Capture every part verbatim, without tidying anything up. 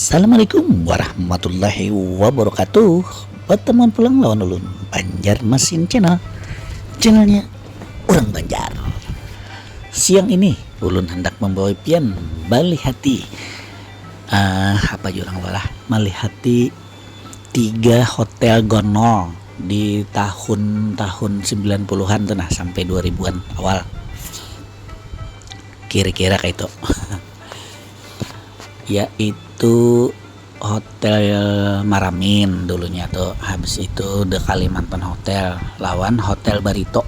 Assalamualaikum warahmatullahi wabarakatuh. Batamuan pulang lawan ulun, Banjarmasin Channel. Channelnya urang Banjar. Siang ini ulun handak mambawa pian balihati, ah, apa jua urang lah, malihati tiga hotel gonol di tahun-tahun sembilan puluhan tu nah, sampai dua ribuan awal. Kira-kira kaitu. Yaitu Hotel Maramin dulunya tu, habis itu The Kalimantan Hotel, lawan Hotel Barito.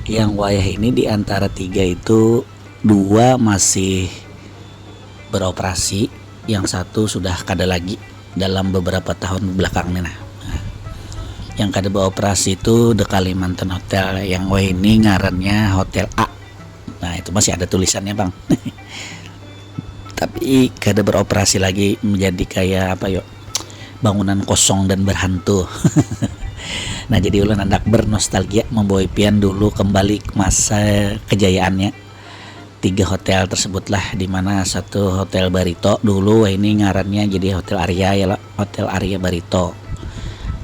Yang wayah ini di antara tiga itu, dua masih beroperasi, yang satu sudah kada lagi dalam beberapa tahun belakang ni nah. Yang kada beroperasi tu The Kalimantan Hotel, yang wayah ini ngarannya Hotel A. Nah, itu masih ada tulisannya, Bang. Tapi kada beroperasi lagi, menjadi kayak apa yo, bangunan kosong dan berhantu. Nah, jadi ulun handak bernostalgia, membawa pian dulu kembali ke masa kejayaannya. Tiga hotel tersebutlah, di mana satu Hotel Barito dulu, ini ngarannya jadi Hotel Arya ya lah, Hotel Arya Barito.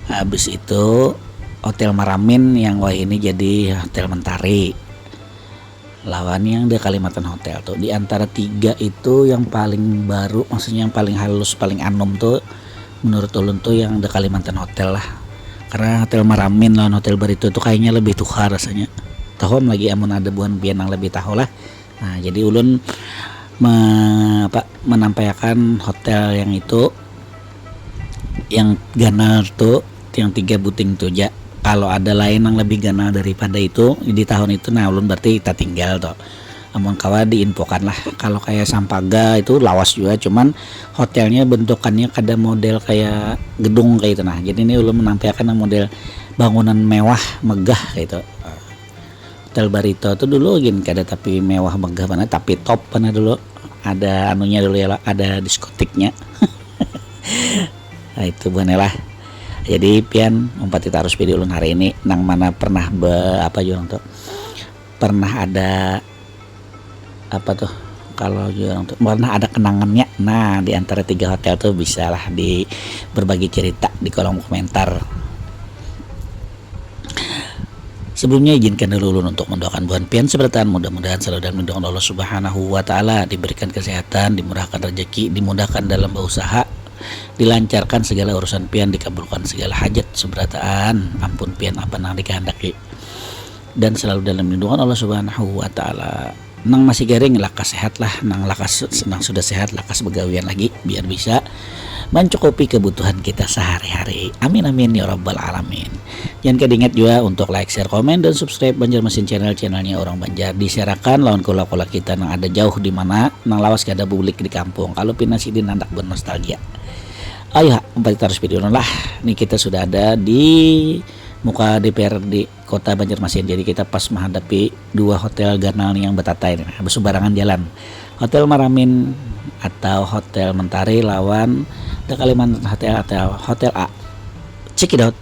Habis itu Hotel Maramin yang wayah ini jadi Hotel Mentari. Lawan yang di Kalimantan Hotel tuh, di antara tiga itu yang paling baru, maksudnya yang paling halus, paling anum tuh, menurut ulun tuh yang di Kalimantan Hotel lah. Karena Hotel Maramin lawan Hotel Barito tuh kayaknya lebih tuha rasanya. Tahu am lagi amun ada buhan pian nang lebih tahu lah. Nah, jadi ulun me, apa, menampaiakan hotel yang itu, yang ganal tu, yang tiga buting tu ja. Kalau ada lain nang lebih ganal daripada itu di tahun itu, nah, ulun berarti tatinggal tu. Amun kawa diinfokan lah. Kalau kaya Sampaga itu lawas jua, cuman hotelnya bentukannya kada model kaya gedung kaya itu nah. Jadi ini ulun menampaiakan nang model bangunan mewah, megah kaya itu. Hotel Barito tu dulu gin kada tapi mewah megah banar, tapi top banar dulu. Ada anunya dulu ya lah, ada diskotiknya. Nah, itu buhannya lah. Jadi pian umpati tarus video ulun hari ini, nang mana pernah be, apa jua orang tu, pernah ada apa tuh, kalau jua orang tu pernah ada kenangannya. Nah, di antara tiga hotel tuh bisa lah di berbagi cerita di kolom komentar. Sebelumnya, izinkan dulu ulun untuk mendoakan buhan pian seberataan. Mudah-mudahan selalu dalam lindungan Allah Subhanahu wa Ta'ala, diberikan kesehatan, dimurahkan rezeki, dimudahkan dalam berusaha, dilancarkan segala urusan pian, dikabulkan segala hajat seberataan, ampun pian apa nang dikehendaki, dan selalu dalam lindungan Allah Subhanahu wa Ta'ala. Nang masih garing, lakas sehat lah. Nang lakas, nang sudah sehat, lakas begawian lagi biar bisa mencukupi kebutuhan kita sehari-hari. Amin, amin, ya rabbal alamin. Jangan kada ingat jua untuk like, share, komen, dan subscribe Banjarmasin Channel, channelnya orang Banjar. Disiarakan lawan kula-kula kita nang ada jauh di mana, nang lawas kada bulik di kampung. Kalau pina sidin handak bernostalgia. Ayo, umpati tarus video lah. Ini kita sudah ada di muka D P R D Kota Banjarmasin. Jadi kita pas menghadapi dua hotel ganal nih yang betatai nih, nah, berseberangan jalan. Hotel Maramin atau Hotel Mentari lawan The Kalimantan Hotel atau Hotel A. Check it out.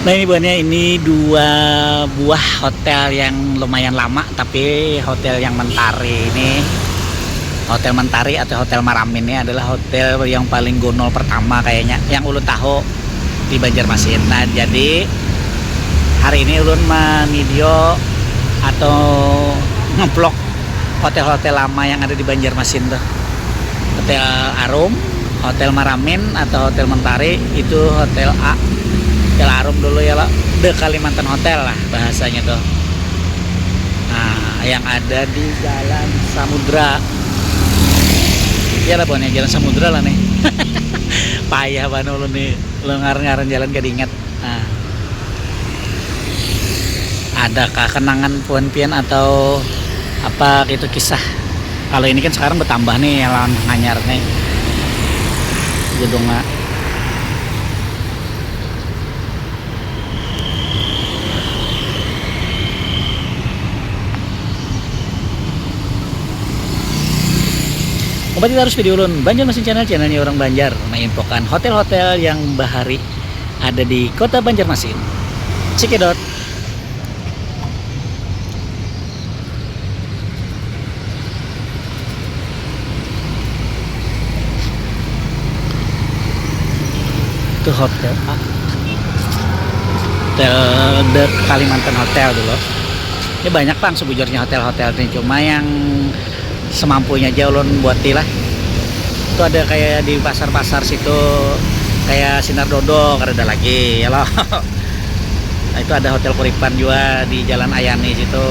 Nah, ini buhannya, ini dua buah hotel yang lumayan lama, tapi hotel yang Mentari ini, Hotel Mentari atau Hotel Maramin ini adalah hotel yang paling gonol pertama kayaknya yang ulun tahu di Banjarmasin. Nah, jadi hari ini ulun video atau ngeplok hotel-hotel lama yang ada di Banjarmasin tuh. Hotel Arum, Hotel Maramin atau Hotel Mentari, itu Hotel A. Hotel Arum dulu ya lah, The Kalimantan Hotel lah bahasanya tuh. Nah, yang ada di Jalan Samudra. Ya lah, pokoknya Jalan Samudra lah nih. Payah banget ulun nih, ulun ngaran-ngaran jalan kada ingat. Nah. Adakah kenangan puan pian atau apa gitu kisah? Kalau ini kan sekarang bertambah nih lawan hanyar nih gedungnya. Umpati terus video ulun Banjarmasin Channel, channelnya orang Banjar, menginfokan hotel-hotel yang bahari ada di kota Banjarmasin. Cekidot. Itu hotel, hotel The Kalimantan Hotel dulu. Ini banyak, Bang, sebujurnya hotel-hotel ini, cuma yang semampunya aja ulun buati lah. Itu ada kayak di pasar-pasar situ, kayak Sinar Dodo, kada ada lagi ya loh. Itu ada Hotel Kuripan juga di Jalan Ayani situ.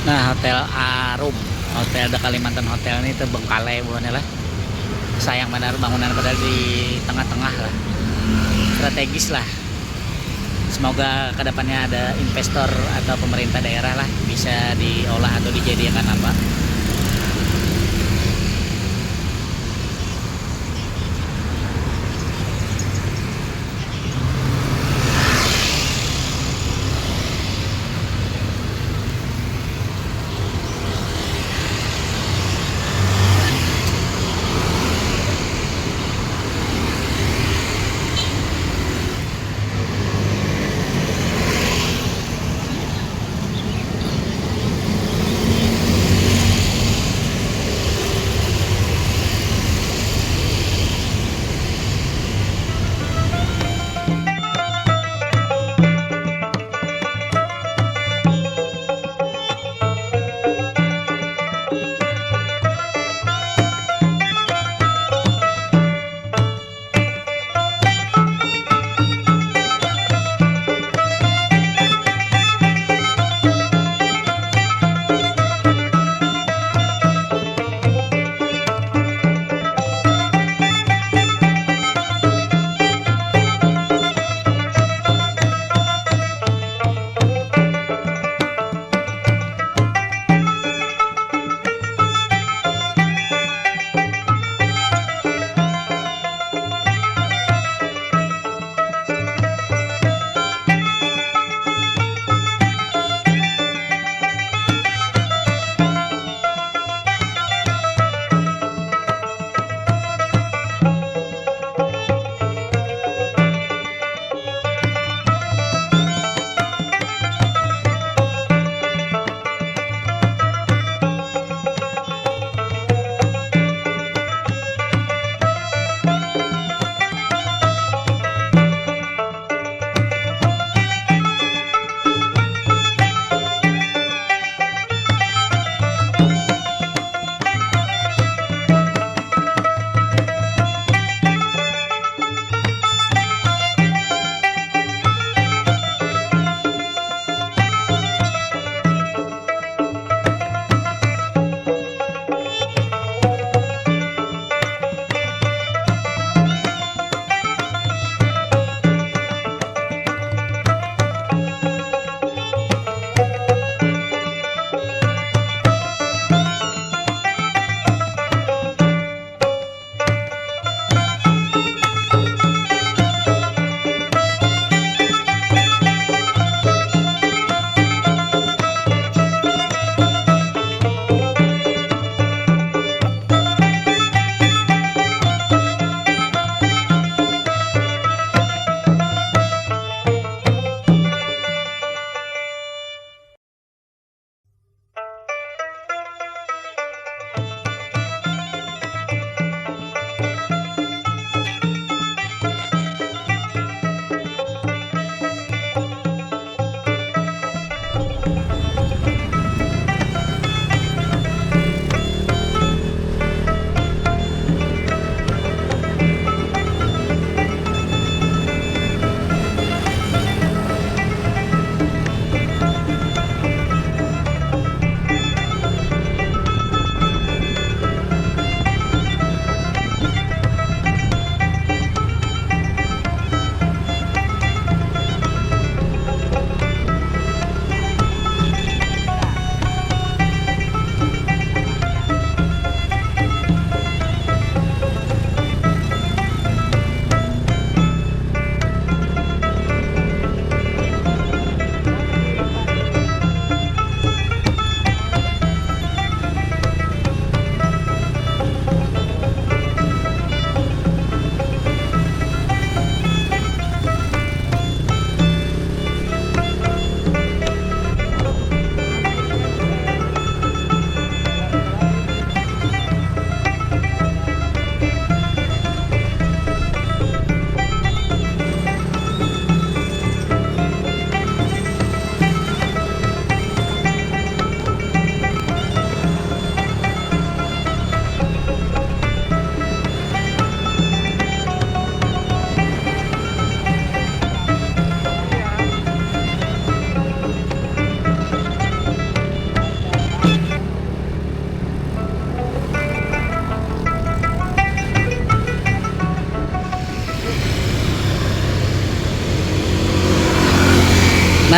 Nah, Hotel Arum, Hotel The Kalimantan Hotel ini terbengkalai buhannya lah. Sayang benar bangunan padahal di tengah-tengah lah. Strategis lah. Semoga kedepannya ada investor atau pemerintah daerah lah bisa diolah atau dijadikan apa.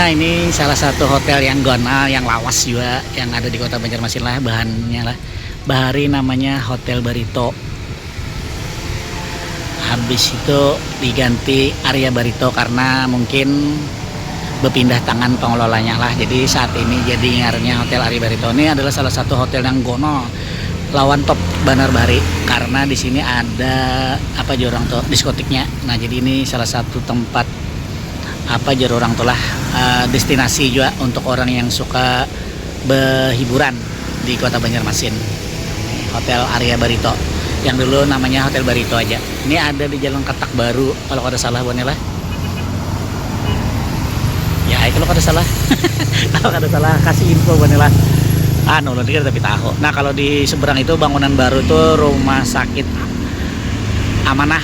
Ini salah satu hotel yang ganal, yang lawas juga, yang ada di Kota Banjarmasin lah, bahannya lah. Bahari namanya Hotel Barito. Habis itu diganti Arya Barito karena mungkin berpindah tangan pengelolanya lah. Jadi saat ini jadi ngarannya Hotel Arya Barito. Ini adalah salah satu hotel yang ganal lawan top banar bahari karena di sini ada apa jar urang tuh, diskotiknya. Nah, jadi ini salah satu tempat apa jar urang tuh lah, eh, destinasi juga untuk orang yang suka berhiburan di Kota Banjarmasin. Hotel Arya Barito. Yang dulu namanya Hotel Barito aja. Ini ada di Jalan Ketak Baru kalau kada salah, buhannya lah. Ya, itu kalau kada salah. Kalau kada salah, kasih info, buhannya lah. Anu, ulun kira tapi tahu. Nah, kalau di seberang itu bangunan baru tuh rumah sakit Amanah.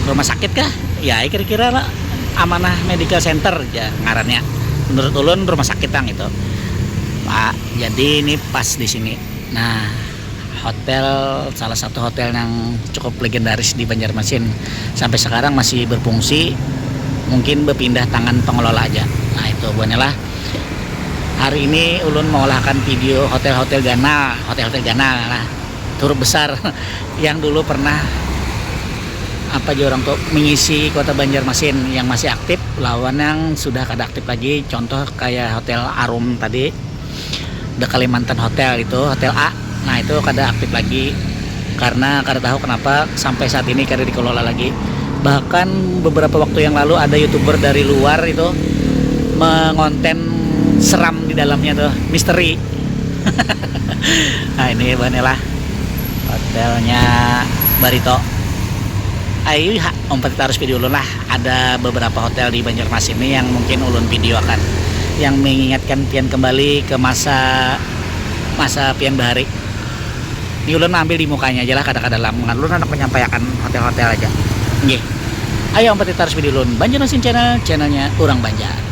Rumah sakit kah? Ya, kira-kira lah. Amanah Medical Center ya ngarannya. Menurut ulun rumah sakit yang itu. Pak, jadi ini pas di sini. Nah, hotel, salah satu hotel yang cukup legendaris di Banjarmasin. Sampai sekarang masih berfungsi, mungkin berpindah tangan pengelola aja. Nah, itu buhannya lah. Hari ini ulun mengolahkan video hotel-hotel ganal, hotel-hotel ganal lah. Huruf besar yang dulu pernah apa jar urang tuh mengisi Kota Banjarmasin yang masih aktif lawan yang sudah kada aktif lagi. Contoh kayak Hotel Arum tadi, The Kalimantan Hotel itu, Hotel A. Nah, itu kada aktif lagi karena kada tahu kenapa sampai saat ini kada dikelola lagi. Bahkan beberapa waktu yang lalu ada YouTuber dari luar itu mengonten seram di dalamnya tuh, misteri. Nah, ini buhannya lah hotelnya Barito. Ayo ha, umpat kita harus video ulun lah. Ada beberapa hotel di Banjarmasin ini yang mungkin ulun videokan, yang mengingatkan pian kembali ke masa masa pian bahari. Ini ulun ambil di mukanya aja lah, kada kada lam. Ulun anak menyampaikan hotel-hotel aja. Nggih. Ayo umpat kita harus video ulun. Banjarmasin Channel, channelnya orang Banjar.